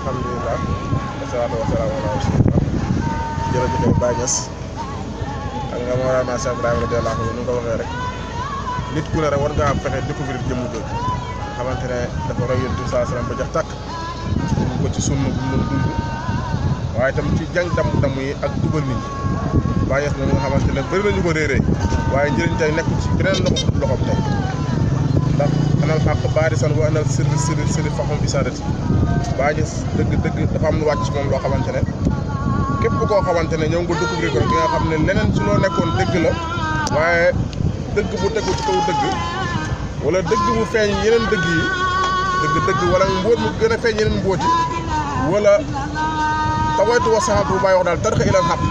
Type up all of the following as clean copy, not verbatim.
alhamdulilah wasalaatu wasalaamu ala rasulillah jërëjëf Baye Niass ak nga Mawlana Cheikh Ibrahima radiyallahu anhu ni nga ko waxee rek nit ku ne rek war ngaa fexe découvrir jëmm jooju xamante ne dafa roy Yonent bi sallallahu alayhi wasallam ba jax tàkk ko ci sunna bu mu dund waaye tam ci jàng dam yi ak dugal nit ñi Baye Niass moom nga xamante ne bëri nañu ko réeree waaye njëriñ tey nekk ci beneen loxoom tey ndax anal xàq baari san bu anal sirri faxam bisadati Baye Niass dëgg dafa am lu wàcc moom loo xamante ne képp koo xamante ne ñëw nga découvrir ko di nga xam ne leneen su loo nekkoon dëgg la waaye dëgg bu tegu ci kaw dëgg wala dëgg bu feeñ yeneen dëgg yi dëgg wala mbóot mu gën a feeñ yeneen mbóot yi wala tawaytu wa saxaat bu Baye wax daal tarxa ilal xaq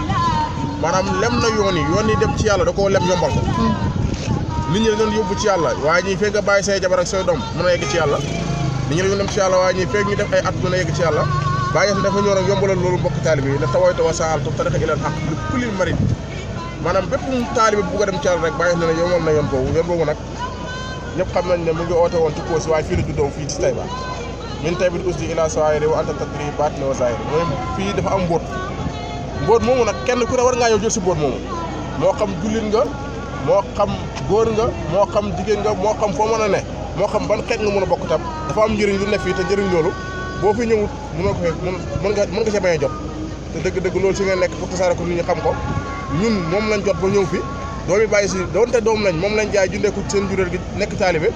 maanaam lem na yoon yi dem ci yàlla da koo lem yombal ko nit ñi dañu yóbbu ci yàlla waaye ñii fekk nga bàyyi say jabar ak say doom mën a yegg ci yàlla nit ñi dañu dem ci yàlla waaye ñii fekk ñu def ay at mën a yegg ci yàlla Baye Niass dafa ñëw nag yombalal loolu mbokk taalibe yi ne tawaytu wa saxaat tarxa ilal xaq lu kulil marit maanaam bépp taalibe bu bugg a dem ci yàlla rek Baye Niass ne yombal na yoon boobu nag ñëpp xam nañ ne mu ngi oote woon ci Kossy waaye fii la juddoo fii ci Taïba min Taïba usdi ila sawaayiri wa anta tadri baatina wa zaahiri mooy fii dafa am mbóot moomu nag kenn ku ne war ngaa yow jël si mbóot moomu moo xam jullit nga moo xam góor nga moo xam jigéen nga moo xam foo mën a ne moo xam ban xeet nga mën a bokk tam dafa am njëriñ lu ne fii te njëriñ loolu boo fi ñëwut mënoo ko mën nga see bañ a jot te dëgg loolu si nga nekk pour tasaare ko nit ñi xam ko ñun moom lañ jot ba ñëw fi doomi bàyyi si doonte doom lañ moom lañ jaay jundee ko seen juréel gi nekk taalibe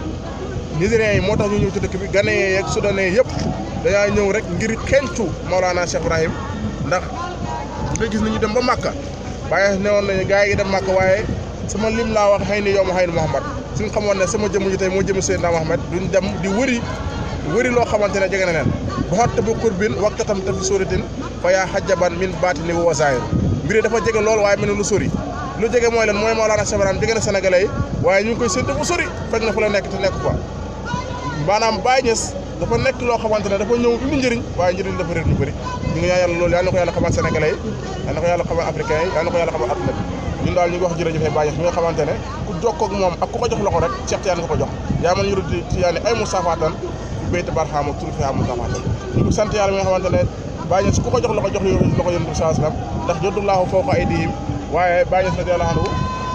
nigériens yi moo tax ñu ñëw ci dëkk bi ghanéens yeeg soudanais yëpp dañaa ñëw rek ngir xencu Mawlana Cheikh Ibrahim ndax nga gis nañu dem ba Màkka Baye ne woon nañu gars yi dem Màkka waaye sama lim laa wax xëy ni yow ma xëy ni Muhammad suñ xamoon ne sama jëmm ji tey moo jëm Seydina Muhammad duñ dem di wëri loo xamante ne jege na leen ba xott bu kurbin wakkatam ta fi sóoritin fa yaa xajaban min baatini wa zaahir mbiri dafa jege lool waaye mel ne lu sori lu jege mooy leen mooy Mawlana Cheikh Ibrahim jege na sénégalais yi waaye ñu ngi koy séntu bu sori fekk na fa la nekk te nekk quoi maanaam Baye Niass dafa nekk loo xamante ne dafa ñëw indi njëriñ waaye njëriñ dafa réer ñu bëri ñu ngi ñaan yàlla loolu yal na ko yàlla xamal sénégalais yi yal na ko yàlla xamal africains yi yal na ko yàlla xamal adduna bi ñun daal ñu ngi wax jërëjëf Baye Niass mi nga xamante ne ku jokkoo ak moom ak ku ko jox loxo rek Cheikh Tidiane nga ko jox yaa man yurudi Tidiane ay musaafatan fi bayti barxaama tur fi am musaafatan ñu ngi sant yàlla mi nga xamante ne Baye Niass ku ko jox loxo loxo Yonent bi sallallahu alayhi wa sallam ndax jotullaahu fawqa aydihim waaye Baye Niass radiyallahu anhu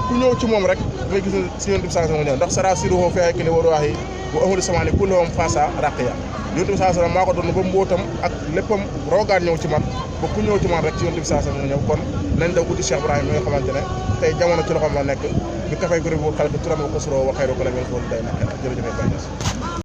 ku ñëw ci moom rek ngay gis si Yonent bi sallallahu alayhi wa sallam ñëw ndax sara siruhu fi haykali wa ruwaahi wa ahlu samaani kulluhum faasa raqiya Yonent bi sallallahu alayhi wa sallam maa ko doon ba mbootam ak léppam roogaan ñëw ci man ba ku ñëw ci man rek ci Yonent bi sallallahu alayhi wa sallam ñëw kon nañ daw uti Cheikh Ibrahima mi nga xamante ne tey jamono ci loxoom la nekk bi kafay ko rébu xale bi turam wa xusroo wa xayru ko la mel foofu day nekk jërëjëf Baye Niass